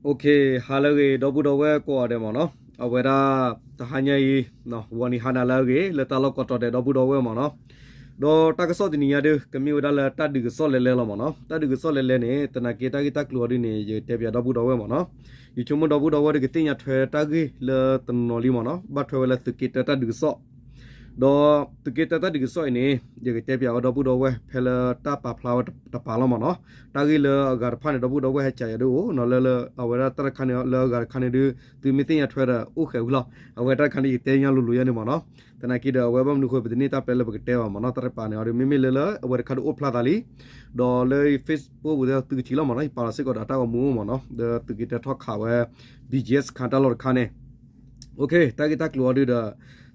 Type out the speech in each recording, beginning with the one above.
Okay, ဟါလၢအဂ့ၤ ဒီပုၢ်ဒီဝဲၢ်ကိးဂၤဒဲးမ့ၢ်နီၤ, အဝဲဒၣ် တဟါညါအံၤ ဂီၤနံၤဟါနၤလၢအဂ့ၤ လၢတၢ်လီၢ်ကိးတီၤဒဲး ဒီပုၢ်ဒီဝဲၢ်မ့ၢ်နီၤ, ဒီးတၢ်ကစီၣ်တနံၤညါဒု ကမ့ၢ်ဝဲဒၣ်လၢတၢ်ဒုးကစီၣ်လဲၤလဲၤလီၤမ့ၢ်နီၤ, တၢ်ဒုးကစီၣ်လဲၤလဲၤန့ၣ် သနာ်က့တၢ်ဂ့ၢ်တၢ်ကျိၤအီၤဒုန့ၣ် ယကတဲပၠးဒီပုၢ်ဒီဝဲၢ်မ့ၢ်နီၤ, ယဆိကမိၣ်ဒီပုၢ်ဒီဝဲၢ်ဒုကသ့ၣ်ညါထွဲတၢ်ဂ့ၢ်လၢတနီၤလံမ့ၢ်နီၤ, ဘၣ်ထွဲဝဲလၢသုးက့တၢတၢ်ဒုးကစီၣ် ဒီးသုးက့တၢတၢ်ဒုးကစီၣ်အံၤန့ၣ် ယကတဲပၠးဝဲဒီပုၢ်ဒီဝဲၢ် ဖဲလၢတၢ်ပာ်ဖျါဝဲတပၤလီၤမ့ၢ်နီၤ, တၢ်ဂ့ၢ်လၢအဂၤတဖၣ်န့ၣ် ဒီပုၢ်ဒီဝဲၢ်ဟဲကးယၤဒုအိၣ်နီၤ, လၢလၢအဝဲဒၣ်တၢ်တခါန့ၣ် လၢအဂၤတခါန့ၣ်ဒု သုမ့ၢ်သ့ၣ်ညါထွဲဒီးအိၣ်ဃဲးဝံၤလီၤ, အဝဲတၢ်တခါန့ၣ် ယတဲညါလိၤလိၤယါန့ၣ်မ့ၢ်နီၤ, သနာ်က့ဒီးအဝဲဘၣ်မနုၤအဃိ ပတန့ၢ်တၢ်ပျဲလၢပကတဲဘၣ်မ့ၢ်နီၤ, တၢ်တပၤန့ၣ်အီၤဒု မ့မ့ၢ်လၢလၢအဝဲတခါဒုအိၣ်ဖျါသးလံ ဒီးလၢ Facebook ပူၤသုကထံၣ်လီၤမ့ၢ်နီၤ, ယပာ်လီၤစ့ၢ်ကီးဒီးတၢ်ဂီၤမူမ့ၢ်နီၤ, ဒီးသုးက့တၢထီၣ်ခးဝဲ ဘံၣ်ကၠံၣ်စခါတၢ်လီၢ်တခါန့ၣ်, တၢ်ဂ့ၢ်တၢ်ကျိၤအီၤဒုဒီး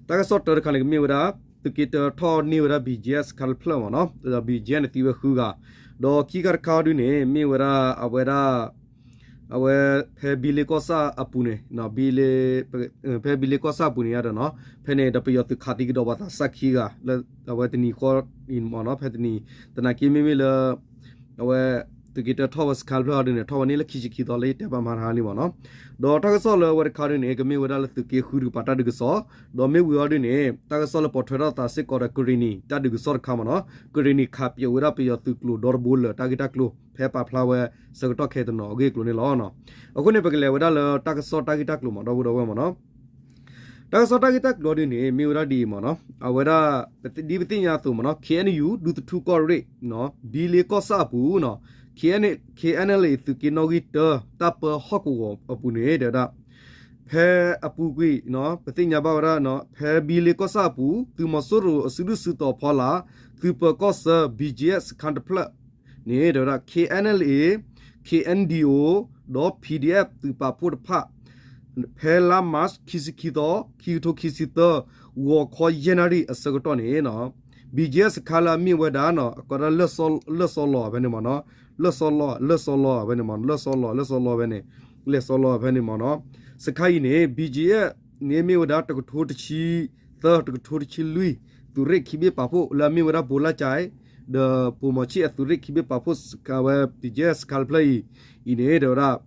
တၢ်ကစီၣ်တၢတခါန့ၣ် ကမ့ၢ်ဝဲဒၣ် သုးက့တၢထီၣ်န့ၢ်ဝဲဒၣ် ဘံၣ်ကၠံၣ်စခါတဖျၢၣ်မ့ၢ်နီၤ, ဒီး ဘံၣ်ကၠံၣ်န့ၣ်သံဝဲဃုဂၤ, ဒီးခံခါတခါအီၤဒုန့ၣ် မ့ၢ်ဝဲဒၣ်အဝဲဒၣ် အဝဲဖဲဘံလ့ကီၢ်ဆၣ်အပူၤန့ၣ် ဖဲဘံလ့ကီၢ်ဆၣ်အပူၤန့ၣ်ဒီးနီၤ, ဖဲန့ၣ်ဒီးပယီၤသုးခးသံကဒီးပှၤသးစၢ်ခံဂၤ လၢအဝဲတနံၤဃီအံၤမ့ၢ်နီၤ, ဖဲတနံၤ သနာ်က့မ့မ့ၢ်လၢ အဝဲ သုးက့တၢထီၣ်ဝဲစခါတဖျၢၣ်အီၤဒုန့ၣ် ထီၣ်ဝဲန့ၣ်လၢခံဆံခံသီလၢယတဲဘၣ်မၤတဟါလံမ့ၢ်နီၤ, ဒီးတၢ်ကစီၣ်လၢအဝဲတခါဒုန့ၣ် ကမ့ၢ်ဝဲဒၣ်လၢသုးက့ဃုတကပၤတၢ်ဒုးကစီၣ်, ဒီးမ့ၢ်ဝံၤအီၤဒုန့ၣ် တၢ်ကစီၣ်လၢပိာ်ထွဲထီၣ်သးစ့ၢ်ကီးဒီးကရ့ၣ်နံၤတၢ်ဒုးကစီၣ်တခါမ့ၢ်နီၤ, ကရ့ၣ်နံၤခးပၠးဝဲဒၣ်ပယီၤသုးကျိၤဒီတဘိလၢာ် တၢ်ဂ့ၢ်တၢ်ကျိၤ ဖဲပာ်ဖျါဝဲဆၢကတီၢ်ခဲအံၤတနီၤအဂ့ၢ်အကျိၤန့ၣ်လီၤ. အဃိန့ၣ် ပကလဲၤဝဲဒၣ်လၢတၢ်ကစီၣ်တၢ်ဂ့ၢ်တၢ်ကျိၤမ့ၢ် ဒီပုၢ်ဒီဝဲၢ်မ့ၢ်နီၤ, တၢ်ကစီၣ်တၢ်ဂ့ၢ်တၢ်ကျိၤအီၤဒုန့ၣ် မ့ၢ်ဝဲဒၣ်ဒ်အံၤမ့ၢ်နီၤ, အဝဲဒၣ် ဒ်ပသ့ၣ်ညါအသိးမ့ၢ်နီၤ, ခ့ၣ်အဲၣ်ယူၣ် ဒူသထူကီၢ်ရ့ၣ် ဘံလ့ကီၢ်ဆၣ်အပူၤနီၤ, ခ့ၣ်အဲၣ်အဲၣ်လ်အ့ သုးက့နီၣ်ဂံၢ်တၢ တၢ်ပၢဟီၣ်ကဝီၤအပူၤန့ၣ် တဲဝဲဒၣ် ဖဲအပူၤကွံာ် ပသ့ၣ်ညါဘၣ်ဝဲဒၣ် ဖဲဘံလ့ကီၢ်ဆၣ်အပူၤ သုးမီၤစိရိၤအစုဒုၣ်စုတီၤအဖီလာ် သုးပၢၤကီၢ်ဆၢ ဘံၣ်ကၠံၣ်စခါတဖျၢၣ်န့ၣ် တဲဝဲဒၣ် ခ့ၣ်အဲၣ်အဲၣ်လ်အ့ ခ့ၣ်အဲၣ်ဒီအိၣ် ဒီး ပီၣ်ဒီအ့ၣ် သုးပာ်ဖှိၣ်တဖၣ် ဖဲလါမၢ်ၡး ခံဆံခံသီ ခံကထိခံဆံသၢ ဂီၤခီယဲၢ်နၣ်ရံၣ်အဆၢကတီၢ်န့ၣ် ဘံၣ်ကၠံၣ်စခါလၢအမ့ၢ်ဝဲဒၣ် အကိးဒၣ် လၢၢ်စီလီၤဖဲန့ၣ်မ့ၢ်နီၤ, လၢၢ်စီလီၤ လၢၢ်စီလီၤဖဲန့ၣ်မ့ၢ်နီၤ, လၢၢ်စီလီၤ လၢၢ်စီလီၤဖဲန့ၣ်, လဲၤစီလီၤဖဲန့ၣ်မ့ၢ်နီၤ, စခါအံၤန့ၣ် ဘံၣ်ကၠံၣ်န့ၣ်မ့ၢ်ဝဲဒၣ် တကထိတဆံသၢ တကထိတဆံလွံၢ် သုးရ့ၣ်ခံဘ့ၣ်ပာ်ဖှိၣ် လၢအမ့ၢ်ဝဲဒၣ် ဘိလၢကၠဲ ဒီးပိာ်မီၤဆံၣ်အသုးရ့ၣ်ခံဘ့ၣ်ပာ်ဖှိၣ် ဝဲ ဘံၣ်ကၠံၣ်စခါတဖျၢၣ်အံၤ အံၤန့ၣ် တဲဝဲဒၣ်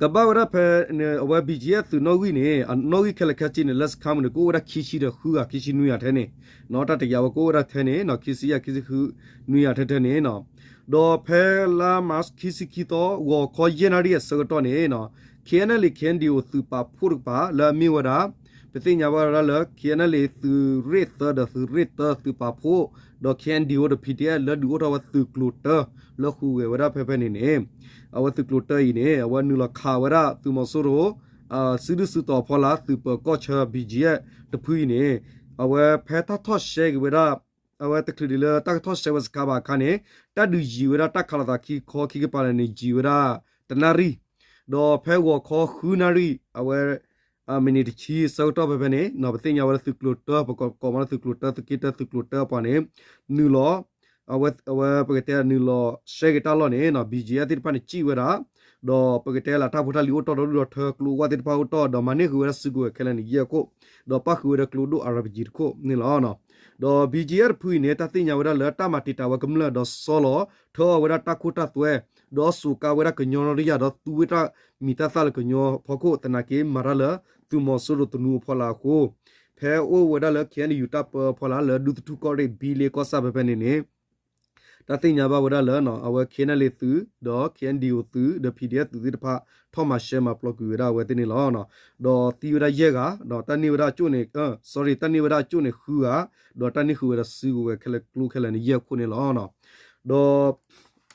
ကဘၣ်ဝဲဒၣ်ဖဲ အဝဲ ဘံၣ်ကၠံၣ်သုးနီၣ်ဂံၢ်န့ၣ် အနီၣ်ဂံၢ်ခဲလၢာ်ခဲဆ့န့ၣ် လၢစခါမုၢ်န့ၣ် ကအိၣ်ဝဲဒၣ်ခံဆံဒီးဃုဂၤ ခံဆံနွံဂၤထဲန့ၣ်, တၢ်တယာ်ဝဲကအိၣ်ဝဲဒၣ်ထဲန့ၣ် ခံဆံယဲၢ် ခံဆံဃု နွံဂၤထဲထဲန့ၣ်, ဒီးဖဲလါမၢ်ၡး ခံဆံခံသီ ဂီၤခီယဲၢ်နၣ်ရံၣ်အဆၢကတီၢ်န့ၣ် ခ့ၣ်အဲၣ်အဲၣ်လ်အ့ ခ့ၣ်အဲၣ်ဒီအိၣ် သုးပာ်ဖှိၣ်တကပၤ လၢအမ့ၢ်ဝဲဒၣ် ပသ့ၣ်ညါဘၣ်ဝဲဒၣ်လၢ ခ့ၣ်အဲၣ်အဲၣ်လ်အ့ သုးရ့ၣ်သၢဒီးသုးရ့ၣ်တၢ သုးပာ်ဖှိၣ် ဒီး ခ့ၣ်အဲၣ်ဒီအိၣ်ဒီး ပီၣ်ဒီအ့ၣ် လၢဒုးအိၣ်ထီၣ်ဝဲသုးကျိၤတၢ လၢဟူးဂဲၤဝဲဒၣ်ဖဲဖဲန့ၣ်န့ၣ်, အဝဲသုးကျိၤတၢအံၤန့ၣ် အဝဲနုာ်လီၤခးဝဲဒၣ် သုးမီၤစိရိၤ စုဒုၣ်စုတီၤအဖီလာ် သုးပၢၤကီၢ်ဆၢ ဘံၣ်ကၠံၣ်တဖုအံၤန့ၣ်, အဝဲဖဲတၢ်ထီၣ်ရှဲက့ၤဝဲဒၣ် အဝဲတချုးဒံးလၢတၢ်ကထီၣ်ရှဲဝဲစခါဘၣ်အခါန့ၣ်, တၢ်ဒုးယံာ်ဝဲဒၣ်တၢ်ခးလိာ်သးခံခီခံကပၤန့ၣ် ယံာ်ဝဲဒၣ်တနၣ်ရံၣ်, ဒီးဖဲဂီၤခီဃုနၣ်ရံၣ် အဝဲ မံးနံးတဆံဆၢကတီၢ်ဖဲဖဲန့ၣ် ပသ့ၣ်ညါဝဲလၢသုးကျိၤတၢ ပကိးမးလၢသုးကျိၤတၢ သုးက့တၢ သုးကျိၤတၢအပှၤန့ၣ် နုာ်လီၤ အဝဲ အဝဲပကတဲနုာ�ၤရှဲက့ၤတၢ်လီၢ်န့ၣ် ဘံၣ်ကၠံၣ်သ့ၣ်တဖၣ်န့ၣ် စံၣ်ဝဲဒၣ်, ဒီးပကတဲလၢတၢ်ဖိတၢ်လံၤအိၣ်တီၢ်ဒီး ဒူၣ်ဒီးထၢ ကျိဝၣ်သ့ၣ်တဖၣ်အိၣ်တီၢ် ဒီးမၤန့ၢ်ဃုာ်ဝဲဒၣ်စုကဝဲၤခဲလၢာ်န့ၣ် ယဲၢ်ခိၣ်, ဒီးပၣ်ဃုာ်ဝဲဒၣ်ကျိဒိၣ် RPG တခိၣ်န့ၣ်လီၤ. ဒီး ဘံၣ်ကၠံၣ်သ့ၣ်တဖုအံၤန့ၣ် တၢ်သ့ၣ်ညါဝဲဒၣ်လၢတၢ်မၤတံာ်တာ်ဝဲကမျၢၢ်ဒီးဆီလီၤ ထၢအီၤဝဲဒၣ်တၢ်ခိတၢ်သွဲ, ဒီးစူးကါဝဲဒၣ်ကညီနီတယၢ် ဒီးသူဝဲတၢ်မံၤတၢ်သၣ်လၢကညီဖီခိၣ် သနာ်က့မၤတၢ်လၢ သုးမီၤစိရိၤသနူအဖီလာ်အဃိ, ဖဲအိၣ်ဝဲဒၣ်လၢ ခ့ၣ်အဲၣ်ယူၣ် တၢ်ပၢအဖီလာ်လၢဒူသထူကီၢ်ရ့ၣ် ဘံလ့ကီၢ်ဆၣ်ဖဲဖဲန့ၣ်န့ၣ် တၢ်သ့ၣ်ညါဘၣ်ဝဲဒၣ်လၢ အဝဲ ခ့ၣ်အဲၣ်ယူၣ် သုး ဒီး ခ့ၣ်အဲၣ်ဒီအိၣ် သုး ဒီး PDF သုးသ့ၣ်တဖၣ် ထီၣ်မၤရှဲမၤပျီကွံာ်ဝဲဒၣ်အဝဲသ့ၣ်န့ၣ်လီၤ. ဒီးသံဝဲဒၣ်ယဲၢ်ဂၤ, ဒီးတၢ်န့ၢ်ဝဲဒၣ်အကၠိၣ်န့ၣ်, sorry, တၢ်န့ၢ်ဝဲဒၣ်အကၠိၣ်န့ၣ်ဃုဂၤ, ဒီးတၢ်န့ၢ်ဃုာ်ဝဲဒီးစုကဝဲၤခဲလၢာ်ကျိခဲလၢာ်န့ၣ် ယဲၢ်ခိၣ်န့ၣ်လီၤ. ဒီး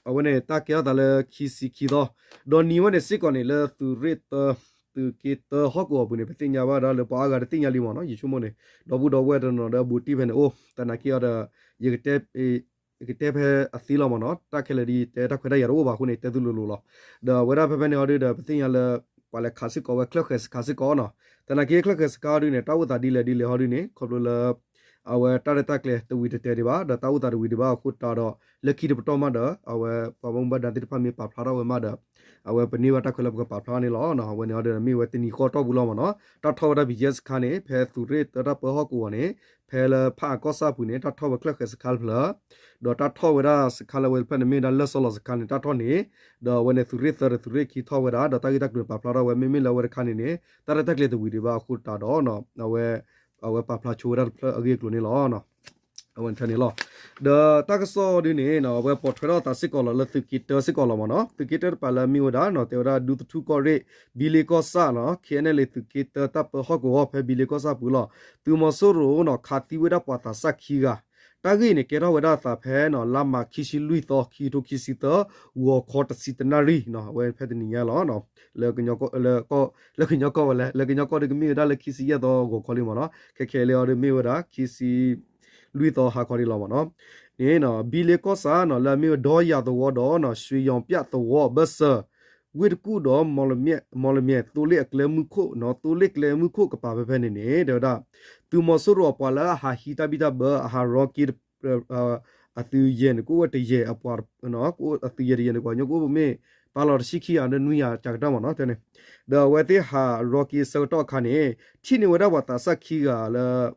အဝဲန့ၣ် တၢ်ကဲထီၣ်သးလၢခံဆံခံသီ, ဒီးနံၤဝဲန့ၣ်စ့ၢ်ကီးန့ၣ် လၢသုးရ့ၣ်တၢ သုးက့တၢဟီၣ်ကဝီၤအပူၤန့ၣ် ပသ့ၣ်ညါဘၣ်ဒၣ်လၢပှၤအါဂၤတသ့ၣ်ညါလံမ့ၢ်နီၤ, ယဆိကမိၣ်န့ၣ် ဒီပုၢ်ဒီဝဲၢ်တနီၤဒီးအဘူးတံၢ်ဖဲန့ၣ်အိၣ်, သနာ်က့အီၤဒီး ယကတဲ ယကတဲဖဲအသ့လီၤမ့ၢ်နီၤ, တၢ်ခဲလၢာ်ဒ်တဲတၢ်ခွဲးတၢ်ယာ်တအိၣ်ဘၣ်အဃိန့ၣ် တဲသုလိၤလိၤလီၤ. ဒီးအဝဲဒၣ်ဖဲဖဲန့ၣ်အီၤဒုဒီး ပသ့ၣ်ညါလၢ ပှၤလဲၤခးစ့ၢ်ကီးဝဲချၢၣ်ဃဲၤစခါစ့ၢ်ကီးနီၤ, သနာ်က့ချၢၣ်ဃဲၤစခါအီၤဒုန့ၣ် တၢ်အိၣ်သးဒ်လဲၣ်ဒ်လဲၣ်ဟီဒုန့ၣ် ခီဖျိလၢ အဝဲတၢ်ရဲၣ်တၢ်ကျဲၤတဝံၤတတဲာ်ဒံးဘၣ် ဒီးတၢ်အိၣ်သးတဝံၤဒံးဘၣ်အဃိတၢ်ဒီး လၢခံတပတီၢ်မးဒီး အဝဲပှၤဘၣ်မူဘၣ်ဒါသ့ၣ်တဖၣ်မ့ၢ်ပာ်ဖျါထီၣ်ဝဲမးဒီး အဝဲပန့ၢ်ဘၣ်တၢ်ခွဲးလၢပကပာ်ဖျါန့ၣ်လီၤ. အဝဲန့ၣ်အီၤဒီးမ့ၢ်ဝဲတနံၤဃီတီၢ်ပူၤလီၤမ့ၢ်နီၤ. တၢ်ထီၣ်ဝဲဒၣ် ဘီကၠဲစခါန့ၣ် ဖဲသုးရ့ၣ်သၢတၢ်ပၢဟီၣ်ကဝီၤန့ၣ် ဖဲလၢဖးအကီၢ်ဆၣ်ပူၤန့ၣ် တၢ်ထီၣ်ဝဲချၢၣ်ဃဲၤစခါတဖျၢၣ် ဒီးတၢ်ထီၣ်ဝဲဒၣ်စခါလၢအဝဲတဖျၢၣ်န့ၣ် မ့ၢ်ဝဲဒၣ်လၢၢ်စီလီၤစခါန့ၣ် တၢ်ထီၣ်န့ၣ် ဒီးအဝဲန့ၣ်သုးရ့ၣ်သၢဒီးသုးရ့ၣ်ခံထီၣ်ဝဲဒၣ် ဒီးတၢ်ဂ့ၢ်တၢ်ကျိၤန့ၣ် ပာ်ဖျါထီၣ်ဝဲ မ့မ့ၢ်လၢအဝဲတခါန့ၣ်န့ၣ် တၢ်ရဲၣ်တၢ်ကျဲၤတဝံၤဒံးဘၣ်အဃိသတးဒီး အဝဲ အဝဲပာ်ဖျါဆိဝဲဒၣ်တဖျၢၣ်အဂ့ၢ်အကျိၤန့ၣ်လီၤ. အဝဲန့ၣ်လီၤ. ဒီးတၢ်ကစီၣ်ဒ်န့ၣ် အဝဲပိာ်ထွဲထီၣ်သးစ့ၢ်ကီးလီၤလၢသုးက့တၢစ့ၢ်ကီးလီၤမ့ၢ်နီၤ. သုးက့တၢတပၤလၢအမ့ၢ်ဝဲဒၣ်နီၤ တဲဝဲဒၣ်ဒူသထူကီၢ်ရ့ၣ် ဘံလ့ကီၢ်ဆၣ်နီၤ ခ့ၣ်အဲၣ်အဲၣ်လ့ၣ် သုးက့တၢတၢ်ပၢဟီၣ်ကဝီၤဖဲဘံလ့ကီၢ်ဆၣ်ပူၤလီၤ. သုးမီၤစိရိၤနီၤ ခးသံဝဲဒၣ်ပှၤသးစၢ်ခံဂၤ တၢ်ဂ့ၢ်န့ၣ် ကဲထီၣ်ဝဲဒၣ်အသးဖဲနီၤ လါမးခံဆံလွံၢ်သီ ခံကထိခံဆံသၢ ဂီၤခီတဆံတနၣ်ရံၣ်နီၤ အဝဲဖဲတနံၤညါလီၤ. လၢ လၢကညီကီၢ်ဝဲလဲၣ် လၢကညီကီၢ်ဒ်ကမ့ၢ်ဝဲဒၣ်လၢခံဆံယဲၢ်သီဂီၤခီလံမ့ၢ်နီၤ. ခဲခဲလၢာ်အီၤဒ်မ့ၢ်ဝဲဒၣ် ခံဆံလွံၢ်သီဟါခီဒ်လီၤမ့ၢ်နီၤ. န့ၣ်နီၤ ဘံလ့ကီၢ်ဆၣ်နီၤ လၢအမ့ၢ်ဝဲဒီယၤသဝီဒီးနီၤ ရွှေရောင်ပြသဝီအဘၢၣ်စၢၤ ဝ့ၢ်တကူၣ်ဒီး မော်လမြိုင်သိလ့ၣ်အကျဲမုၢ်ခိၣ်နီၤ သိလ့ၣ်ကျဲမုၢ်ခိၣ်ကပၤဖဲဖဲန့ၣ်န့ၣ် တဲဝဲဒၣ် သုးမီၤစိရိၤအပှၤလၢအဟးဟံးတၢ်ဘံၣ်တၢ်ဘၢ အဟးရီက့ၤ အသုးယဲၢ်န့ၣ် ကအိၣ်ဝဲတယဲၢ်အပှၤ အသုးယဲၢ်တယဲၢ်န့ၣ် ပှၤကညီကအိၣ်ပမ့ၢ် ပာ်လီၤတဆံခံဂၤဒီးနွံဂၤကကတၢၢ်မ့ၢ်နီၤ တဲန့ၣ်. ဒီးအဝဲသ့ၣ်ဟးရီက့ၤအဆၢကတီၢ်အခါန့ၣ် ထံၣ်န့ၢ်ဝဲဒၣ်ပှၤသးစၢ်ခံဂၤလၢ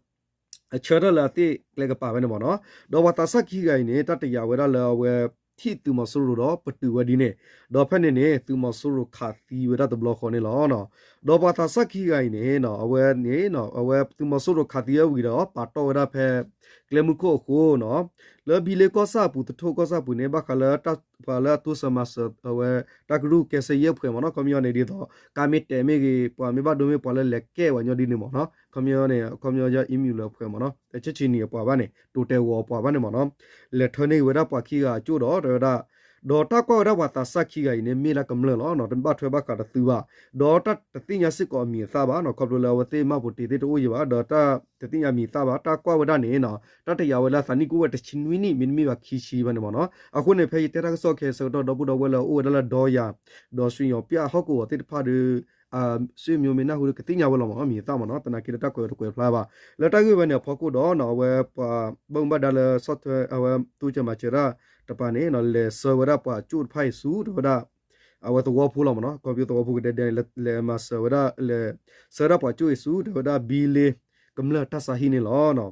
အဆၢထၢၣ်လၢအသ့ၣ်ကျဲကပၤဖဲန့ၣ်မ့ၢ်နီၤ. ဒီးပှၤသးစၢ်ခံဂၤအံၤန့ၣ် တၢ်တယာ်ဝဲဒၣ်လၢအဝဲ ထံၣ်သုးမီၤစိရိၤဒီးပတုာ်ဝဲဒ်န့ၣ်, ဒီးဖဲန့ၣ်န့ၣ် သုးမီၤစိရိၤခးသံဝဲဒၣ်တဘျီဃီန့ၣ်လီၤ. ဒီးပှၤသးစၢ်ခံဂၤအံၤန့ၣ် အဝဲန့ၣ် အဝဲသုးမီၤစိရိၤခးသံဝဲဝံၤဒီး ပာ်တီၢ်ဝဲဒၣ်ဖဲ ကျဲမုၢ်ခိၣ်အဃိနီၤ, လၢဘံလ့ကီၢ်ဆၣ်အပူၤ သထူကီၢ်ဆၣ်အပူၤန့ၣ် ဘၣ်ဃးလၢ ပှၤလၢအတိစၢၤမၤစၢၤအဝဲ တၢ်ကရူၢ်ကဲစ့ယဲၢ်ဖှဲးမ့ၢ်နီၤ, ခီပညီန့ၣ်ဒ်သိး ကါမ့ၢ်တဲာ်မ့ၢ်ဂ့ၤ ပှၤမ့ၢ်ဘၣ်ဒိမ့ၢ်ပှၤလၢလဲၤကဲဝဲညီဒ်န့ၣ်မ့ၢ်နီၤ, ခီပညီန့ၣ် ခီပညီယဲ အံမူလၢဖှဲးမ့ၢ်နီၤ, ဆဲးဆံနံၤအပှၤဘၣ်န့ၣ် တိၤတဲာ်ဂီၤအပှၤဘၣ်န့ၣ်မ့ၢ်နီၤ, လဲၤထၢန့ၢ်ဝဲဒၣ်ပှၤခံဂၤအကၠိၣ်ဒီး တဲဝဲဒၣ် ဒီးတၢ်ကွၢ်ဝဲဒၣ်ပှၤသးစၢ်ခံဂၤအံၤန့ၣ် မ့ၢ်ဒၣ်ကမျၢၢ်လီၤနီၤ, တဘၣ်ထွဲဘၣ်ဃးဒီးသုးဘၣ်, ဒီးတၢ်တသ့ၣ်ညါစ့ၢ်ကီးအမံၤအသၣ်ဘၣ်နီၤ, ခီဖျိလၢအဝဲသ့ၣ်မှတ်ပုံတင်သ့ၣ်တအိၣ်ယံၤဘၣ်, ဒီးတၢ်တသ့ၣ်ညါမံၤအသၣ်ဘၣ်, တၢ်ကွၢ်ဝဲဒၣ်န့ၣ်နီၤ, တၢ်တယာ်ဝဲလၢအသးနံၣ်ကအိၣ်ဝဲတဆံနွံနံၣ် မ့တမ့ၢ်ဘၣ်ခံဆံဘၣ်န့ၣ်မ့ၢ်နီၤ, အဃိန့ၣ် ဖဲယတဲတၢ်ကစီၣ်ခဲအံၤဆၢကတီၢ် ဒီပုၢ်ဒီဝဲၢ်လၢအအိၣ်ဝဲဒၣ်လၢဒီယၤ ဒီးရွှေရောင်ပြဟီၣ်ကဝီၤသ့ၣ်တဖၣ်ဒီး ဆွေမျိုးမ့ၢ်နၢ်ဟူဒီးကသ့ၣ်ညါဝဲလီၤမ့ၢ်နီၤ, မံၤအသၣ်မ့ၢ်နီၤ, သနာ်က့လၢတၢ်ကွဲးတကွဲးဖျါဘၣ်, လၢတၢ်ဂ့ၢ်ဝဲန့ၣ်အဖီခိၣ်ဒီးနီၤ, အဝဲပှၤဘၣ်မူဘၣ်ဒါလၢဆီၣ်ထွဲ အဝဲတိစၢၤမၤစၢၤတၢ်တပၤန့ၣ်နီၤ, လဲၤဆှၢဝဲဒၣ်ပှၤကၠိၣ်တဖၣ်အံၤဆူ တဲဝဲဒၣ် အဝဲသဝီဖိလီၤမ့ၢ်နီၤ, ခီဖျိသဝီဖိကဒဲဒဲန့ၣ် လဲၤမၤစၢၤဝဲဒၣ် လဲၤဆှၢဒၣ်ပှၤကၠိၣ်အံၤဆူ တဲဝဲဒၣ် ဘံလ့ကမျၢၢ်တၢ်ဆါဟံၣ်န့ၣ်လီၤ.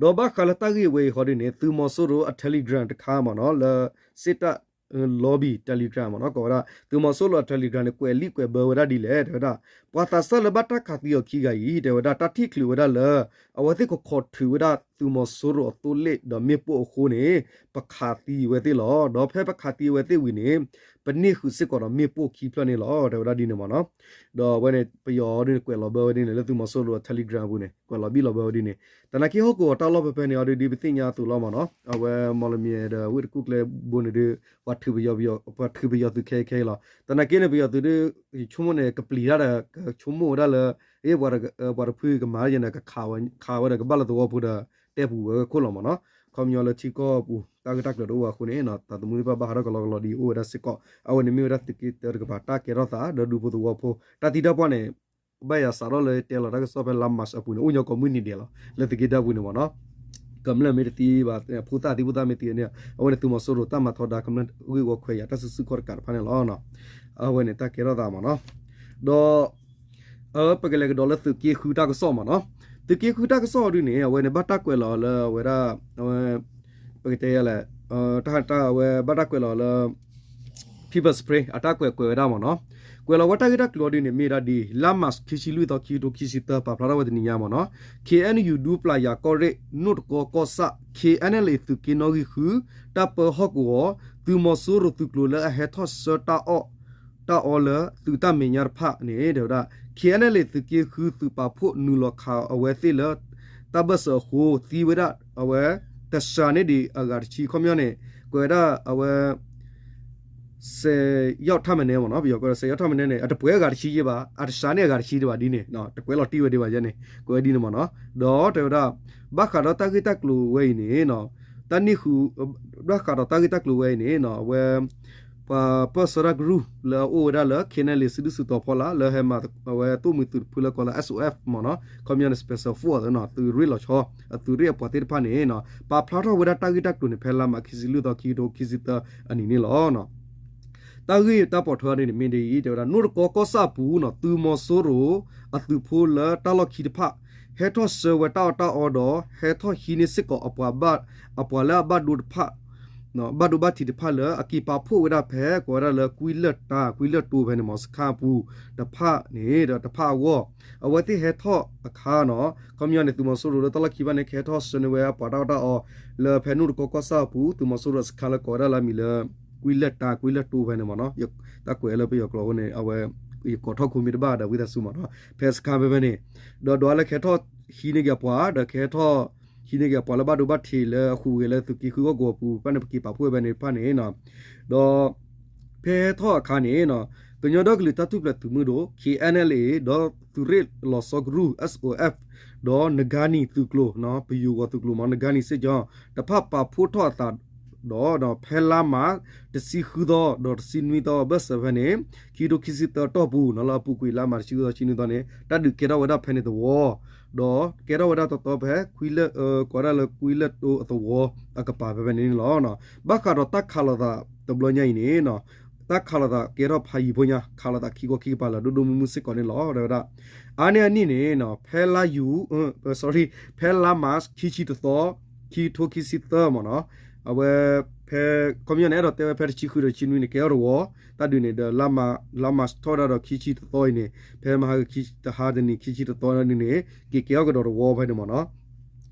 ဒီးဘၣ်ဃးလၢတၢ်ဂ့ၢ်ဝဲအံၤဃီဒ်န့ၣ် သုးမီၤစိရိၤအ Telegram တခါမ့ၢ်နီၤ, လၢ စစ်တပ် lobby Telegram မ့ၢ်နီၤ, ကိးဝဲဒၣ် သုးမီၤစိရိၤအ Telegram န့ၣ် ကွဲးလံာ်ကွဲးဘၢဝဲဒၣ်ဒ်လဲၣ် တဲဝဲဒၣ် ပှၤသးစၢ်လၢဘၣ်တၢ်ခးသံအီၤခံဂၤအံၤ တဲဝဲဒၣ် တၢ်ထံၣ်ချုးဝဲဒၣ်လၢ အဝဲသ့ၣ်ခိးခိးထုးဝဲဒၣ်သုးမီၤစိရိၤအသိလ့ၣ်ဒီးမ့ၣ်ပိၢ်အဃိန့ၣ် ပခးသံဝဲသ့ၣ်လီၤ. ဒီးဖဲပခးသံဝဲသ့ၣ်ဝံၤန့ၣ် ပန့ၢ်ဃုာ်စ့ၢ်ကီးဒီးမ့ၣ်ပိၢ်ခံဖျၢၣ်န့ၣ်လီၤ တဲဝဲဒၣ်ဒ်န့ၣ်မ့ၢ်နီၤ. ဒီးအဝဲန့ၣ် ပယီၤဒ်န့ၣ် ကွဲးလီၤဘၢဝဲဒ်န့ၣ် လၢသုးမီၤစိရိၤအ Telegram အပူၤန့ၣ် ကွဲးလီၤဘံၣ်လီၤဘၢဝဲဒ်န့ၣ်, သနာ်က့ဟီၣ်ကဝီၤတၢ်လီၢ်ဖဲဖဲန့ၣ်အီၤဒ် ဒ်ပသ့ၣ်ညါအသိးလီၤမ့ၢ်နီၤ, အဝဲမီၢ်လမၠဲၣ်ဒီးဝ့ၢ်တကူၣ်ကျဲဘိန့ၣ်ဒီး ပှၤထုးပယီၤ ပှၤထုးပယီၤသုးခဲအံၤခဲအံၤလီၤ. သနာ်က့န့ၣ် ပယီၤသုးဒ် ဆိကမိၣ်န့ၣ် ကပျံၤတၢ်ဒီး ကဆိကမိၣ်ဝဲဒၣ်လၢ အ့ ပှၤတဖုကမၤယဲန့ၣ် ကခးဝဲဒီးကဘၣ်လၢသဝီဖိဒီး တဲပူၤဝဲခိၣ်လီၤမ့ၢ်နီၤ. ခီပညီလၢထံကီၢ်ပူၤ တၢ်ဂ့ၢ်တၢ်ကျိၤတအိၣ်အဃိန့ၣ် သးသမူသ့ၣ်တဖၣ်ဘၣ်ဟးထီၣ်ကလီကလီဒ်အံၤအိၣ်ဝဲဒၣ်စ့ၢ်ကီး, အဝဲန့ၣ်မ့ၢ်ဝဲဒၣ်သုးက့တၢတကပၤ တၢ်ကဲထီၣ်သး ဒီးဒူဖိသဝီဖိ တၢ်သံတၢ်ပှၢ်န့ၣ် ဘၣ်ယၤစးထီၣ်လၢတဲလီၤတၢ်ကစီၣ်ဖဲလါမးအပူၤန့ၣ် အိၣ်ညီကိးမုၢ်နံၤဒဲးလီၤ လၢသုးက့တၢပူၤန့ၣ်မ့ၢ်နီၤ. ကမျၢၢ်မ့ၢ်တသံဘၣ် ဖိသၣ်သံဖိသၣ်မ့ၢ်သံန့ၣ် အဝဲန့ၣ်သုးမီၤစိရိၤတၢ်မၤထီဒါ ကမျၢၢ်ဂ့ၢ်ဝီခွဲးယာ်တၢ်စုဆူၣ်ခီၣ်တကးတဖၣ်န့ၣ်လီၤ. အဝဲန့ၣ်တၢ်ကဲထီၣ်သးမ့ၢ်နီၤ. ဒီး ပကလဲၤကဒီးလၢသုးက့ဃုတၢ်ကစီၣ်မ့ၢ်နီၤ. သုးက့ဃုတၢ်ကစီၣ်ဒ်န့ၣ် အဝဲန့ၣ်ဘၣ်တၢ်ကွဲးလီၤလၢအဝဲဒၣ် ပကတဲယလဲၣ် တၢ်အဝဲဘၣ်တၢ်ကွဲးလီၤလၢ Pepper Spray အတၢ်ကွဲးကွဲးဝဲဒၣ်မ့ၢ်နီၤ. ကွဲးလီၤဝဲတၢ်ဂ့ၢ်တၢ်ကျိၤဒ်န့ၣ် မ့ၢ်ဒၣ်ဒ် လါမးခံဆံလွံၢ်သီ ခံကထိခံဆံသၢ ပာ်ဖျါထီၣ်ဝဲတနံၤညါမ့ၢ်နီၤ. ခ့ၣ်အဲၣ်ယူၣ် ဒူပျၢ်ယၤကီၢ်ရ့ၣ် နိၣ်တကီကီၢ်ဆၣ် ခ့ၣ်အဲၣ်လ့ၣ် သုးက့နီၣ်ဂံၢ်ဃု တၢ်ပၢဟီၣ်ကဝီၤ သုးမီၤစိရိၤသုးကျိၤလၢအဟဲထီၣ်ဆှၢတၢ်အီၣ် တၢ်အီလၢသုးတၢ်မဲာ်ညါတဖၣ်န့ၣ် တဲဝဲဒၣ် ခ့ၣ်အဲၣ်လ့ၣ် သုးက့ဃုသုးပာ်ဖှိၣ်နုာ်လီၤခးအဝဲသ့ၣ်လၢ တၢ်ဘၢၣ်စၢၤအဃိ သံဝဲဒၣ်အဝဲ တစှၤန့ၢ်ဒံးအဂၤတဆံ ခီပညီန့ၣ် ကွဲးဝဲဒၣ်အဝဲ ဆယ်ယောက်ထက်မနည်းမ့ၢ်နီၤ, ပယီၤကွဲးဒီး ဆယ်ယောက်ထက်မနည်းန့ၣ် အတပှဲၤအဂၤတဆံယဲဘၣ်, အတစှၤန့ၢ်အဂၤတဆံဒံးဘၣ်ဒ်န့ၣ် တကွဲးလီၤတံၢ်ဝဲဒံးဘၣ်ယဲန့ၣ် ကွဲးဝဲဒ်န့ၣ်မ့ၢ်နီၤ. ဒီးတဲဝဲဒၣ် ဘၣ်ဃးဒီးတၢ်ဂ့ၢ်တၢ်ကျိၤဝဲအံၤန့ၣ် တၢ်န့ၣ်ဃုာ် ဘၣ်ဃးဒီးတၢ်ဂ့ၢ်တၢ်ကျိၤဝဲအံၤန့ၣ် အဝဲ ပှၤပၢၢ်ဆၢတၢ်ကရူၢ်လၢအအိၣ်ဝဲဒၣ်လၢ ခ့ၣ်အဲၣ်လ့ၣ် စုဒုၣ်စုတီၤဖီလာ် လၢဟဲမၤအဝဲသိၣ်မှံၤသုးတဖုလၢကိးလၢ SOF မ့ၢ်နီၤ, ခီပညီန့ၣ် Special Force သုးရ့ၣ်လီၤဆီ အသုးရ့ၣ်အပှၤသ့ၣ်တဖၣ်န့ၣ် ပာ်ဖျါထီၣ်ဝဲဒၣ်တၢ်ဂ့ၢ်တၢ်ကျိၤန့ၣ် ဖဲလါမးခံဆံလွံၢ်သီ ခံကထိခံဆံသၢအနံၤန့ၣ်လီၤ. တၢ်ဂ့ၢ်တၢ်ပိာ်ထွဲန့ၣ်မ့ၢ်ဒ်အံၤ တဲဝဲဒၣ် နိၣ်တကီကီၢ်ဆၣ်အပူၤနီၤ သုးမီၤစိရိၤအသုးဖိလၢတၢ်လီၢ်ခံတဖၣ် ဟဲထီၣ်ဆှၢဝဲတၢ်အီၣ်တၢ်အီဒီး ဟဲထီၣ်ဟံးန့ၢ်စ့ၢ်ကီးအပှၤဘၣ် အပှၤလၢအဘၣ်ဒိတဖၣ် ဘၣ်ဒိဘၣ်ထံးတဖၣ်လၢအက့ၤပာ်ဖှိၣ်ဝဲဒၣ်ဖဲ ကိးဝဲဒၣ်လၢကွံလၢၢ်တၢ ကွံလၢၢ်တိဖဲန့ၣ်မ့ၢ် စခါအပူၤတဖၣ်န့ၣ်ဒီးတဖၣ်အဂီၢ် အဝဲသ့ၣ်ဟဲထီၣ်အခါနီၤ ခီပညီန့ၣ် သုးမီၤစိရိၤလၢတၢ်လီၢ်ခံဘၣ်န့ၣ် ကဟဲထီၣ်ဆှၢန့ၢ်ဝဲအပှၤတၢ်အီၣ်တၢ်အီ လၢဖဲနိၣ်တကီကီၢ်ဆၣ်အပူၤ သုးမီၤစိရိၤအစခါလၢကိးဝဲဒၣ်လၢအမံၤလၢ ကွံလၢၢ်တၢ ကွံလၢၢ်တိဖဲန့ၣ်မ့ၢ်နီၤ တၢ်ကွဲးလၢပယီၤကျိာ်အဃိန့ၣ် အဝဲ ယကိးထီၣ်ခိမ့ၢ်တဘၣ်ဒီးဝံသးစူၤမ့ၢ်နီၤ ဖဲစခါဖဲဖဲန့ၣ် ဒီးဒွးလၢကဟဲထီၣ်ဟံးန့ၢ်က့ၤအပှၤ ဒီးကဟဲထီၣ် ဟံးန့ၢ်က့ၤအပှၤလၢဘၣ်ဒိဘၣ်ထံးလၢအဟူးဂဲၤလၢသုးက့ဃုဂီၢ်ကဝီၤပူၤတဖၣ်န့ၣ် ပက့ၤပာ်ဖှိၣ်ဝဲဖဲန့ၣ်တဖၣ်န့ၣ် ဒီး ဖဲဟဲထီၣ်အခါန့ၣ် ကညီဒီကလုာ်တၢ်ထူၣ်ဖျဲးသုးမုၢ်ဒိၣ် K N L A ဒီးသုးရ့ၣ်လီၤဆီကရူၢ် S O F ဒီးနဂါနံၤသုးကျိၤ ပယူာ်ဂီၤသုးကျိၤမ့ၢ် နဂါနံၤစ့ၣ်ကၠီ တဖၣ်ပာ်ဖှိၣ်ထီၣ်အသးဒီး ဖဲလါမး တဆံဃုသီ ဒီးတဆံနွံသီ ဘၢၣ်စၢၤဖဲန့ၣ် ခံကထိခံဆံသၢတီၢ်ပူၤနီၤ လၢအပူၤကွံာ်လါမးတဆံဃုသီ တဆံနွံသီန့ၣ် တၢ်ဒုးကဲထီၣ်ဝဲဒၣ်ဖဲန့ၣ်သဝီ ဒီးကဲထီၣ်ဝဲဒၣ်တသီဖဲ ကွံလၢ ကိးဝဲဒၣ်လၢကွံလၢၢ်တိအသဝီအကပၤဖဲဖဲန့ၣ်န့ၣ်လီၤ. ဘၣ်ဃးဒီးတၢ်ခးလိာ်သးတဘျီညါအံၤန့ၣ် တၢ်ခးလိာ်သးကဲထီၣ်ဖးယံၤဖိညါ ခးလိာ်သးခံခီခံကပၤလၢဒိၣ်ဒိၣ်မုၢ်မုၢ်စ့ၢ်ကီးန့ၣ်လီၤ တဲဝဲဒၣ်. အါန့ၢ်အနံၣ်န့ၣ် ဖဲလါယူၤ sorry ဖဲလါမး ခံဆံတသီ ခံကထိခံဆံသၢမ့ၢ်နီၤ အဝဲ ဖဲ ခီပညီန့ၣ် အဲၣ်ဒိးတဲဝဲဖဲတဆံဃုဒီးတဆံနွံန့ၣ် ကဲထီၣ်တဝီ တၢ်ဒုးန့ၣ်ဒီး လါမးထီၣ်ဝဲဒၣ်ဒီးခံဆံတသီအံၤန့ၣ် ဖဲမဟါတဟါတနံၤ ခံဆံတသီန့ၣ် က့ၤကဲထီၣ်ကဒီးတဝီဖဲန့ၣ်မ့ၢ်နီၤ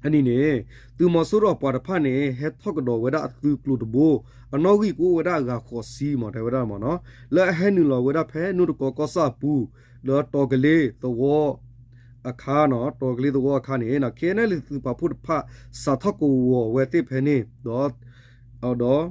အနံၣ်န့ၣ် သုးမီၤစိရိၤအပှၤတဖၣ်န့ၣ် ဟဲထီၣ်ကဒီးဝဲဒၣ်အသုးကျိၤတဘိ အနီၣ်ဂံၢ်ကအိၣ်ဝဲဒၣ်အဂၤဃိးဆံမ့ၢ် တဲဝဲဒၣ်မ့ၢ်နီၤ လၢအဟဲနုာ်လီၤဝဲဒၣ်ဖဲနိၣ်တကီကီၢ်ဆၣ်အပူၤ ဒီးတီၤကလ့သဝီအခါနီၤ တီၤကလ့သဝီအခါန့ၣ် K N L A သုးပာ်ဖှိၣ်တဖၣ် စးထီၣ်ကဝီၤဝဲသ့ၣ်ဖဲန့ၣ် ဒီး ဒီး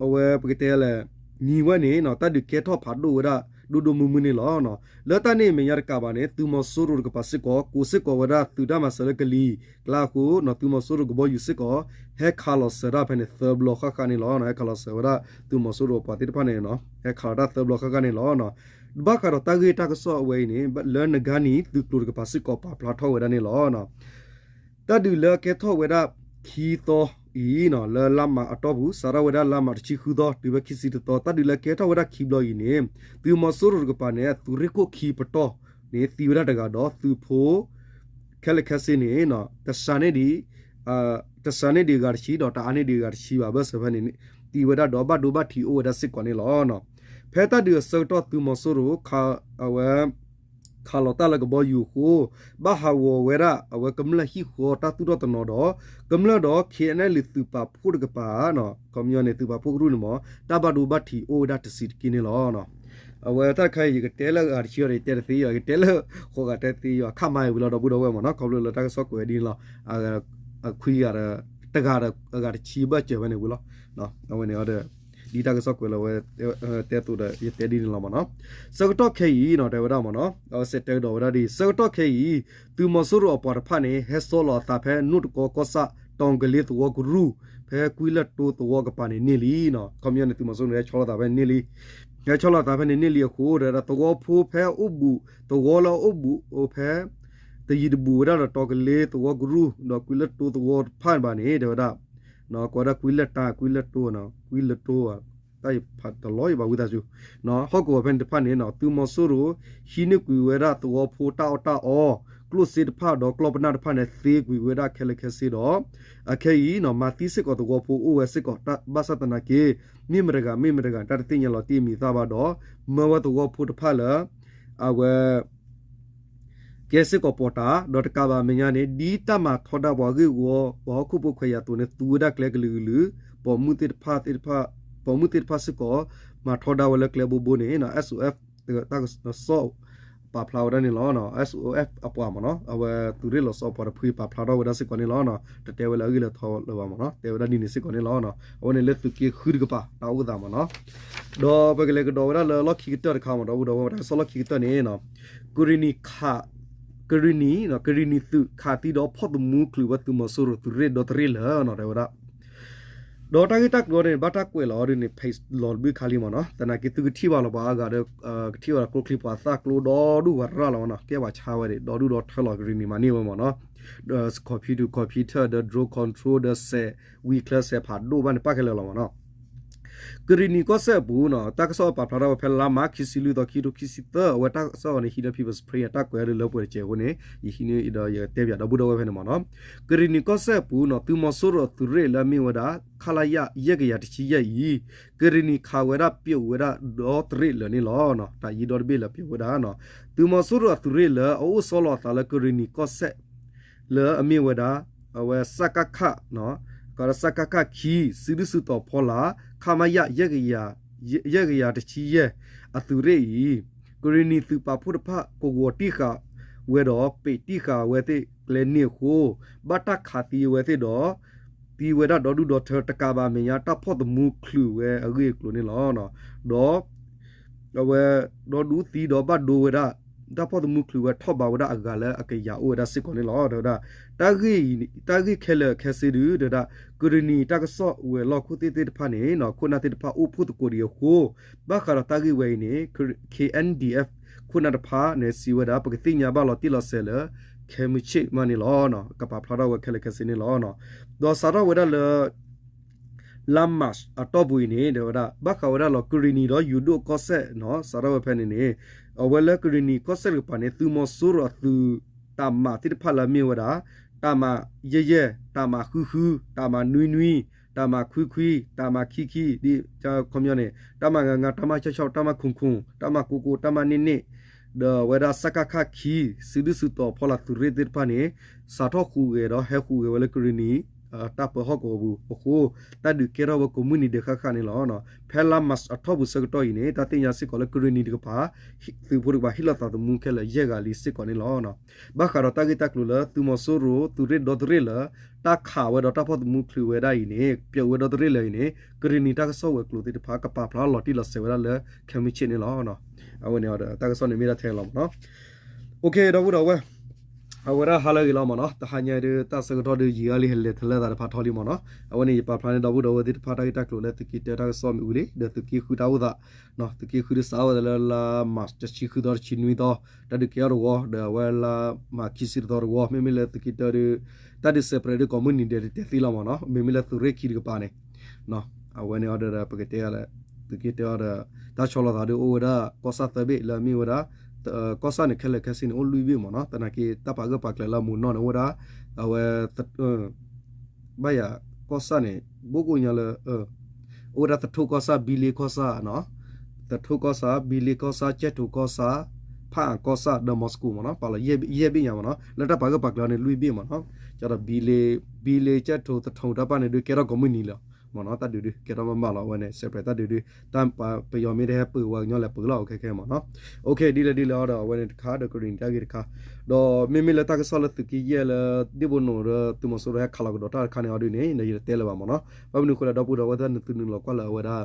အဝဲပကတဲလဲၣ် နံၤဝဲန့ၣ် တၢ်ဒုးကဲထီၣ်ဖးဒိၣ်ဝဲဒၣ် ဒိၣ်ဒိၣ်မုၢ်မုၢ်န့ၣ်လီၤ. လၢတၢ်န့ၣ်အမဲာ်ညါတကးဘၣ်န့ၣ် သုးမီၤစိရိၤတကပၤစ့ၢ်ကီး ကိးစ့ၢ်ကီးဝဲဒၣ်သုးတၢ်မၤစၢၤလၢကလံၤကျါအဃိ သုးမီၤစိရိၤကဘီယူၤစ့ၢ်ကီး ဟဲခးလီၤစၢၤတၢ်ဖဲန့ၣ်သၢဘျီဃၣ်ဃၣ်န့ၣ်လီၤ. ဟဲခးလီၤစၢၤဝဲဒၣ်သုးမီၤစိရိၤအပှၤသ့ၣ်တဖၣ်န့ၣ် ဟဲခးလီၤတၢ်သၢဘျီဃၣ်ဃၣ်န့ၣ်လီၤ. ဘၣ်ဃးဒီးတၢ်ဂ့ၢ်တၢ်ကစီၣ်အဝဲအံၤန့ၣ် လၢနဂါနံၤသုးကျိၤတကပၤစ့ၢ်ကီးပာ်ဖျါထီၣ်ဝဲဒၣ်န့ၣ်လီၤ. တၢ်ဒုးလၢအကဲထီၣ်ဝဲဒၣ်ခံသီအံၤ လၢလါမးအတီၢ်ပူၤ စးထီၣ်ဝဲဒၣ်လါမးတဆံဃုသီ တုၤဖဲခံဆံတသီ တၢ်ဒုးလၢအကဲထီၣ်ဝဲဒၣ်ခံဘျီအံၤန့ၣ် သုးမီၤစိရိၤတကပၤန့ၣ် အသုးရ့ၣ်ခိၣ်ခံပတီၢ်န့ၣ် သံဝဲဒၣ်တဂၤဒီး သုးဖိ ခဲလၢာ်ခဲဆ့န့ၣ် တစှၤန့ၢ်ဒံး တစှၤန့ၢ်ဒံးအဂၤတဆံဒီး တအါန့ၢ်ဒံးအဂၤတဆံဘၣ် ဘၢၣ်စၢၤဖဲန့ၣ် သံဝဲဒၣ်ဒီးဘၣ်ဒိဘၣ်ထံးအိၣ်ဝဲဒၣ်စ့ၢ်ကီးန့ၣ်လီၤ. ဖဲတၢ်ဒုးအဆၢကတီၢ်သုးမီၤစိရိၤ အဝဲ ခးလီၤတၢ်လၢကဘီယူၤအဃိ ဘၣ်ဟးဂီၤဝဲဒၣ် အဝဲကမျၢၢ်ဟံၣ်ဃီတၢ်သူၣ်ထီၣ်တနီၤဒီး ကမျၢၢ်ဒီး K N L A သုးပာ်ဖှိၣ်တကပၤ ခီပညီန့ၣ် သုးပာ်ဖှိၣ်ကရူၢ်န့ၣ်မ့ၢ် တၢ်ဘၣ်ဒိဘၣ်ထံးအိၣ်ဝဲဒၣ်တဆံးတက့ၢ်န့ၣ်လီၤ. အဝဲတၢ်တခါအံၤ ယကတဲလၢအဂၤတဆံအီၤဒီး ယတဲတသ့ယွၤ ယကတဲလၢဃိးဂၤတဲသ့ယွၤ ခးမၤအံၤဝံၤလီၤ ဒီပုၢ်ဒီဝဲၢ်မ့ၢ်နီၤ ခီဖျိလၢတၢ်ကစီၣ်ကွဲးဒ်န့ၣ်လီၤ. အခွံဂၤဒီး တဂၤဒီးအဂၤတဆံဘၢၣ်စၢၤဝဲန့ၣ်ဝံၤလီၤ. အဝဲန့ၣ်ဒီး ဒ်တၢ်ကစီၣ်ကွဲးလၢအဝဲ တဲသိးဒီး ယတဲဒ်န့ၣ်လီၤမ့ၢ်နီၤ. ဆၢကတီၢ်ခဲအံၤနီၤ တဲဝဲဒၣ်မ့ၢ်နီၤ အဝဲစဲးတဲကဒီးဝဲဒၣ်ဒ်အံၤ ဆၢကတီၢ်ခဲအံၤ သုးမီၤစိရိၤအပှၤတဖၣ်န့ၣ် ဟဲဆီလီၤအသးဖဲနိၣ်တကီကီၢ်ဆၣ် တီၤကလ့သဝီကရူၢ် ဖဲကွံလၢၢ်တိသဝီကပၤန့ၣ်န့ၢ်လံနီၤ. ခီပညီန့ၣ် သုးမီၤစိရိၤန့ၣ် ဟဲဆီလီၤသးဖဲန့ၣ်န့ၢ်လံ ဟဲဆီလီၤသးဖဲန့ၣ်န့ၢ်လံအဃိ တဲဝဲဒၣ်သဝီဖိဖဲအိၣ်ဘူး သဝီလၢအအိၣ်ဘူးအိၣ်ဖဲ တယံၤတဘူးဝဲဒၣ်ဒီးတီၤကလ့သဝီကရူၢ် ဒီးကွံလၢၢ်တိသဝီတဖၣ်ဘၣ်န့ၣ် တဲဝဲဒၣ် ကိးဝဲဒၣ်ကွံလၢၢ်တၢ် ကွံလၢၢ်တိ ကွံလၢၢ်တိ တၢ်ယဖးတလီၤယဘၣ်ဝံသးစူၤ ဟီၣ်ကဝီၤဖဲန့ၣ်တဖၣ်န့ၣ် သုးမီၤစိရိၤ ဟံးန့ၢ်ကွံာ်ဝဲဒၣ်သဝီဖိတၢ်အီၣ်တၢ်အီ ကျိၣ်စ့တဖၣ်ဒီးကျီၢ်ပနၢ်တဖၣ်န့ၣ် သ့ကွံာ်ဝဲဒၣ်ခဲလၢာ်ခဲဆ့ဒီး အခဲအံၤ မၤသံစ့ၢ်ကီးသဝီဖိအိၣ်ဝဲစ့ၢ်ကီး ဘၣ်ဆၣ်သနာ်က့ မ့ၢ်မတၤတဂၤ မ့ၢ်မတၤတဂၤ တၢ်တသ့ၣ်ညါလီၤတံၢ်အမံၤအသၣ်ဘၣ်ဒီး မၢဝဲသဝီဖိတဖၣ်လၢ အဝဲ ကဲစ့ၢ်ကီးပီးတၢ် ဒီးတကးဘၣ်အမဲာ်ညါန့ၣ် ဒ်တၢ်မၤထီဒါပှၤဂ့ၢ်ဝီ ပှၤဟီၣ်ခိၣ်ဖိခွဲးယာ်အသိးန့ၣ် သူဝဲဒၣ်ကျဲကလုာ်ကလုာ် ပိာ်မုၣ်သ့ၣ်တဖၣ် ပိာ်မုၣ်သ့ၣ်တဖၣ်စ့ၢ်ကီး မၤထီဒါဝဲလၢကျဲဘိဘိန့ၣ် S O F တၢ်ကစီၣ်ပာ်ဖျါဝဲဒၣ်န့ၣ်လီၤ. S O F အပှၤမ့ၢ်နီၤ အဝဲသုးရ့ၣ်လီၤဆီအပှၤတဖုပာ်ဖျါထီၣ်ဝဲဒၣ်စ့ၢ်ကီးန့ၣ်လီၤ. တတဲဝဲလၢအဂ့ၢ်လၢထီလၢၤဘၣ်မ့ၢ်နီၤ တဲဝဲဒၣ်ဒ်န့ၣ်စ့ၢ်ကီးန့ၣ်လီၤ. အဝဲန့ၣ်လၢသုးက့ဃုတကပၤတၢ်အိၣ်သးမ့ၢ်နီၤ ဒီးပကလဲၤကဒီးဝဲဒၣ်လၢလီၢ်ခံကတၢၢ်တခါမ့ၢ်ဒီပုၢ်ဒီဝဲၢ် တၢ်ကစီၣ်လီၢ်ခံကတၢၢ်န့ၣ် ကရံၣ်နံၤ ကရံၣ်နံၤ ကရံၣ်နံၤသုးခးသံဒီးဖီၣ်သမူချုးဝဲသုးမီၤစိရိၤသုးရ့ၣ်ဒီတရ့ၣ်လၢၤနီၤ တဲဝဲဒၣ် ဒီးတၢ်ဂ့ၢ်တၢ်ကျိၤန့ၣ် ဘၣ်တၢ်ကွဲးလီၤဒ်န့ၣ် page လီၤတဘျုးခါလံမ့ၢ်နီၤ သနာ်က့သုကထံၣ်ဘၣ်လီၤပှၤအါဂၤဒီး ကထံၣ်ဘၣ်ဒီးကျိချံပှၤသၣ်ကျိဒီဒူၣ်ဝဲရၣ်လီၤမ့ၢ်နီၤ ကဲပှၤဆါဝဲဒၣ်ဒီဒူၣ်ဒီထၢလီၤ ကရံၣ်နံၤမၤန့ၢ်ဝဲမ့ၢ်နီၤ ဒီး computer computer ဒီး drone control ဒီးစဲးဝံၤချၢစဲးဖးဒိၣ်ဘၣ်န့ၣ် ပၣ်ခဲလၢာ်လီၤမ့ၢ်နီၤ ကရ့ၣ်နံၤကီၢ်စဲၣ်အပူၤနီၤ တၢ်ကစီၣ်ပာ်ဖျါထီၣ်ဝဲဖဲလါမးခံဆံလွံၢ်သီ ခံကထိခံဆံသၢ အဝဲတၢ်ကစီၣ်အီၤန့ၣ် ဟံးန့ၢ်ဖံးပစဖရံ တၢ်ကွဲးဒ်လၢပှဲၤတကဲးအဃိန့ၣ် ယဟံးန့ၢ်ဒီးယတဲပၠးဒီပုၢ်ဒီဝဲၢ်ဖဲန့ၣ်မ့ၢ်နီၤ. ကရ့ၣ်နံၤကီၢ်စဲၣ်အပူၤနီၤ သုးမီၤစိရိၤအသုးရ့ၣ်လၢအမ့ၢ်ဝဲဒၣ် ခလရ ယဲၢ်ကယၤတဆံယဲၢ်အံၤ ကရ့ၣ်နံၤခးဝဲဒၣ်ပျိးဝဲဒၣ်ဒီတရ့ၣ်လၢာ်န့ၣ်လီၤ. တၢ်အံၤဒီတဘ့ၣ်လၢပျိးဝဲဒၣ် သုးမီၤစိရိၤအသုးရ့ၣ်လၢအအိၣ်ဆီလီၤအသးလၢကရ့ၣ်နံၤကီၢ်စဲၣ် လၢအမ့ၢ်ဝဲဒၣ် အဝဲ စကခ ကဒီး စကခ ခံ စုဒုၣ်စုတီၤဖီလာ် ခမရ ယဲၢ်ကယၤတဆံယဲၢ် အသုးရ့ၣ်အံၤ ကရ့ၣ်နံၤသုးပာ်ဖှိၣ်တဖၣ်ကဝီၤတံၢ်ဃာ်ဝဲဒီး ပံးတံၢ်ဃာ်ဝဲသ့ၣ်ကျဲန့ၣ်အဃိ ဘၣ်တၢ်ခးသံအဝဲသ့ၣ်ဒီး သံဝဲဒၣ်ဒီဒူၣ်ဒီထၢတကးဘၣ် အမဲာ်ညါတၢ်ဖီၣ်သမူချုးဝဲအဂ့ၢ်အကျိၤန့ၣ်လီၤ. ဒီး အဝဲ ဒီဒူၣ်သံဒီးဘၣ်ဒိဝဲဒၣ် တၢ်ဖီၣ်သမူချုးဝဲထီၣ်ဘးဝဲဒၣ်အဂၤလၢအကယၤအိၣ်ဝဲဒၣ်စ့ၢ်ကီးန့ၣ်လီၤ. တဲဝဲဒၣ် တၢ်ဂ့ၢ်ခဲလၢာ်ခဲဆ့ဒုး တဲဝဲဒၣ် ကရ့ၣ်နံၤတၢ်ကစီၣ်ဝဲၤလီၢ်ခိၣ်သ့ၣ်သ့ၣ်တဖၣ်န့ၣ် ခိၣ်နၢ်သ့ၣ်တဖၣ်အိၣ်ဖှိၣ်သကိးဒံးအဃိ ဘၣ်ဃးဒီးတၢ်ဂ့ၢ်ဝဲအံၤန့ၣ် K N D F ခိၣ်နၢ်တဖၣ်န့ၣ်စံးဝဲဒၣ် ပကသ့ၣ်ညါဘၣ်လီၤတံၢ်လီၤဆဲးလၢ ခဲမုၢ်ဆ့ၣ်မးန့ၣ်လီၤ. ကပာ်ဖျါထီၣ်ဝဲခဲလၢာ်ခဲဆ့န့ၣ်လီၤ. ဒီးစးထီၣ်ဝဲဒၣ်လၢ လါမးအတီၢ်ပူၤအံၤန့ၣ် တဲဝဲဒၣ် ဘၣ်ဃးဝဲဒၣ်လီၤ ကရ့ၣ်နံၤဒီးယိၤဒိၣ်ကီၢ်စဲၣ်နီၤ စးထီၣ်ဝဲဖဲန့ၣ်န့ၣ် အဝဲလၢကရ့ၣ်နံၤကီၢ်စဲၣ်တကပၤန့ၣ် သုးမီၤစိရိၤအသုးတၢ်မၤသ့ၣ်တဖၣ်လၢအမ့ၢ်ဝဲဒၣ် တၢ်မၤယဲၢ်ယဲၢ် တၢ်မၤဃုဃု တၢ်မၤနွံနွံ တၢ်မၤခွံခွံ တၢ်မၤခံခံ ဒ်ခီပညီန့ၣ် တၢ်မၤငါငါ တၢ်မၤဆီဆီ တၢ်မၤခိၣ်ခိၣ် တၢ်မၤကိကိ တၢ်မၤန့ၣ်န့ၣ် ဒီးအဝဲဒၣ် စကခ ခံ စုဒုၣ်စုတီၤဖီလာ်သုးရ့ၣ်သ့ၣ်တဖၣ်န့ၣ် စးထီၣ်ဟူးဂဲၤဒီးဟဲဟူးဂဲၤဝဲလၢကရ့ၣ်နံၤ တၢ်ပၢဟီၣ်ကဝီၤပူၤအဃိ တၢ်ဒုးကဲထီၣ်ဝဲကိးမုၢ်နံၤဒဲးဃၣ်ဃၣ်န့ၣ်လီၤ. ဖဲလါမးအတီၢ်ပူၤဆၢကတီၢ်အံၤန့ၣ် တၢ်သ့ၣ်ညါစ့ၢ်ကီးလၢကရ့ၣ်နံၤတကပၤ သုးဖိတကပၤ ဟ့ၣ်လီၤသးသမူခဲလၢာ်ယဲၢ်ဂၤလံစ့ၢ်ကီးန့ၣ်လီၤ. ဘၣ်ဃးဒီးတၢ်ဂ့ၢ်တၢ်ကျိၤလၢသုးမီၤစိရိၤ သုးရ့ၣ်ဒီတရ့ၣ်လၢ တၢ်ခးဝဲဒီးတၢ်ဖီၣ်သမူချုးဝဲဒၣ်အံၤန့ၣ် ပျိးဝဲဒီတရ့ၣ်လၢာ်အံၤန့ၣ် ကရ့ၣ်နံၤတၢ်ကစီၣ်ဝဲၤကျိၤသ့ၣ်တဖၣ် ကပာ်ဖျါလီၤတံၢ်လီၤဆဲးဝဲဒၣ်လၢ ခဲမုၢ်ဆ့ၣ်န့ၣ်လီၤ. အဝဲန့ၣ်ဒီး တၢ်ကစီၣ်န့ၣ်မ့ၢ်ဒၣ်ထဲလီၤမ့ၢ်နီၤ. အိၣ်ခ့ ဒီပုၢ်ဒီဝဲၢ် အဝဲဒၣ်ဟါလၢအဂ့ၤလီၤမ့ၢ်နီၤ. တဟါညါဒုး တၢ်ဆၢကတီၢ်ဒုးယံာ်အါလံ ဟဲလဲၤထီၣ်လၢသးတဖၣ်ထီလံမ့ၢ်နီၤ. အဝဲန့ၣ် ယပာ်ဖျါန့ၢ်ဒီပုၢ်ဒီဝဲၢ်သ့ၣ်တဖၣ် တၢ်ဂ့ၢ်တၢ်ကျိၤလၢသုးက့တၢတၢ်ကစီၣ်မ့ၢ်ဝံၤလံ ဒီးသုးက့ဃုတၢ်အိၣ်သး သုးက့ဃုဒုးစးထီၣ်ဝဲဒၣ်လၢလါမး တဆံဃုသီတဆံနွံသီ တၢ်ဒုးကဲထီၣ်တဝီ ဒီးအဝဲလါမးခံဆံတသီတဝီ မ့မ့ၢ်လၢသုးက့တၢဒုး တၢ်ဒုးစဲးပြဲးဒုးကိးမုၢ်နံၤဒဲးတတဲသ့လီၤမ့ၢ်နီၤ. မ့မ့ၢ်လၢသုးရ့ၣ်ခံတကပၤန့ၣ် အဝဲန့ၣ်အီၤဒီး ပကတဲယၤလဲၣ် သုးက့တၢအီၤဒီး တၢ်ဆီလီၤသးဒုးအိၣ်ဝဲဒၣ် ကီၢ်ဆၣ်သၢဘ့ၣ်လၢအမ့ၢ်ဝဲဒၣ် ကီၢ်ဆၣ်န့ၣ် ခဲလၢာ်ခဲဆ့န့ၣ် အိၣ်လွံၢ်ဘ့ၣ်မ့ၢ်နီၤ. သနာ်က့ တၢ်ပာ်ဂၢၢ်ပာ်ကျၢၤလၢအမူးနီၢ်န့ၣ် အိၣ်ဝဲဒၣ် အဝဲ ဘၣ်ယၤ ကီၢ်ဆၣ်န့ၣ် ဘိၣ်ကိၣ်ညါလၢ အိၣ်ဝဲဒၣ်သထူၣ်ကီၢ်ဆၣ် ဘံလ့ကီၢ်ဆၣ်နီၤ သထူၣ်ကီၢ်ဆၣ် ဘံလ့ကီၢ်ဆၣ် ကၠဲၣ်ထိၣ်ကီၢ်ဆၣ် ဖၣ်အၣ်ကီၢ်ဆၣ် ဒီးမီၤစကိးမ့ၢ်နီၤ ပာ်လီၤယဲၢ်ဘ့ၣ်ညါမ့ၢ်နီၤ လၢတၢ်ပာ်ဂၢၢ်ပာ်ကျၢၤန့ၣ် လွံၢ်ဘ့ၣ်မ့ၢ်နီၤ ကဒီး ဘံလ့ ကၠဲၣ်ထိၣ် သထူၣ်တၢ်ပာ်န့ၣ်ဒုးကဲထီၣ်ကိးမုၢ်နံၤလီၤမ့ၢ်နီၤ တၢ်ဒုးဒုးကဲထီၣ်မးမးလီၤ အဝဲန့ၣ် စဲးပြဲးတၢ်ဒုးဒုး တၢ်ပယီၤမ့ၢ်တဟဲပၢၤဝဲကညီလဲၣ်ပၢၤလီၤ အိၣ်ခဲခဲမ့ၢ်နီၤ အိၣ်ခ့ ဒ်လဲၣ်ဒ်လဲၣ်အီၤဒီး အဝဲန့ၣ်တခါဒီးကရ့ၣ်နံၤတၢ်ဂ့ၢ်တခါ ဒီးမ့မ့ၢ်လၢတၢ်ကစီၣ်လၢသုးက့ယဲၢ်လၢ ဒ့ၣ်ဘိနိၣ်ဒီးသုးမီၤစိရိၤဟဲခးလီၤကဒီးတၢ်တခါန့ၣ်အီၤဒုးန့ၣ် ယတတဲလၢၤဘၣ်မ့ၢ်နီၤ ဘၣ်မနုၤအဃိလဲၣ် ဒီပုၢ်ဒီဝဲၢ်သ့ၣ်နသုနုာ်လီၤကွၢ်လၢအဝဲဒၣ်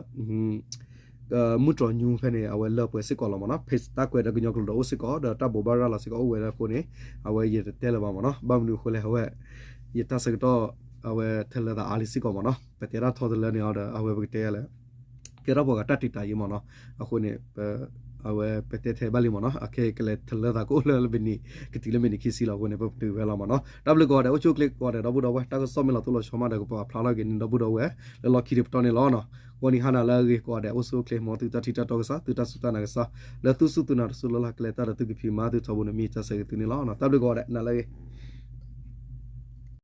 မုၢ်တြီၤညူဖဲန့ၣ် အဝဲလၢပှဲၤစ့ၢ်ကီးလီၤမ့ၢ်နီၤ page တၢ်ကွဲးဒီးကညီကျိာ်ဒီးအိၣ်စ့ၢ်ကီး ဒီးတၢ်ဘိးဘၣ်ရၤလီၤစ့ၢ်ကီးအိၣ်ဝဲဒၣ်အဃိန့ၣ် အဝဲယတတဲလၢၤဘၣ်မ့ၢ်နီၤ ဘၣ်မနုၤအဃိလဲၣ် အဝဲ ယတၢ်ဆၢကတီၢ် အဝဲထဲလၢသးအါလံစ့ၢ်ကီးမ့ၢ်နီၤ ပတဲတၢ်ထီတလၢန့ၣ်အီၤဒီး အဝဲပကတဲလဲၣ် ကဲထီၣ်ပှၤဂၤတၢ်တံာ်တာ်အံၤမ့ၢ်နီၤ အဃိန့ၣ် အဝဲပတဲထဲဘၣ်လံမ့ၢ်နီၤ အခဲကလဲၤထဲလၢသးကအိၣ်လၢမံးနံး ကတုၤလၢမံးနံးခံဆံလီၤ အဃိန့ၣ် ပပတုာ်ဝဲလီၤမ့ၢ်နီၤ တၢ်ဘျုးကိးဂၤဒဲး အိၣ်ဆူၣ်အိၣ်ချ့ကိးဂၤဒဲး ဒီပုၢ်ဒီဝဲၢ် တၢ်ကစီၣ်မ့ၢ်လီၤတိၢ်လီၤဆီမးဒီး ကပာ်ဖျါထီၣ်က့ၤန့ၢ်ဒီပုၢ်ဒီဝဲၢ် လၢလီၢ်ခံတပတီၢ်န့ၣ်လီၤ. ဂီၤနံၤဟါနၤလၢအဂ့ၤကိးဂၤဒဲး အိၣ်ဆူၣ်အိၣ်ချ့ မ်သုတၢ်ထံၣ်တၢ်တီကစၢ် သုတၢ်စူၢ်တၢ်နာ်ကစၢ် လၢသုစူၢ်သုနာ်တစူၢ်လၢ်လၢ်ကလဲၤတၢ်ဒီးသုကဖံးမၤသုထီဘိန့ၣ် မ့ၢ်တၢ်ဆၢဂ့ၤသုန့ၣ်လီၤ. တၢ်ဘျုးကိးဂၤဒဲး နၤလၢအဂ့ၤ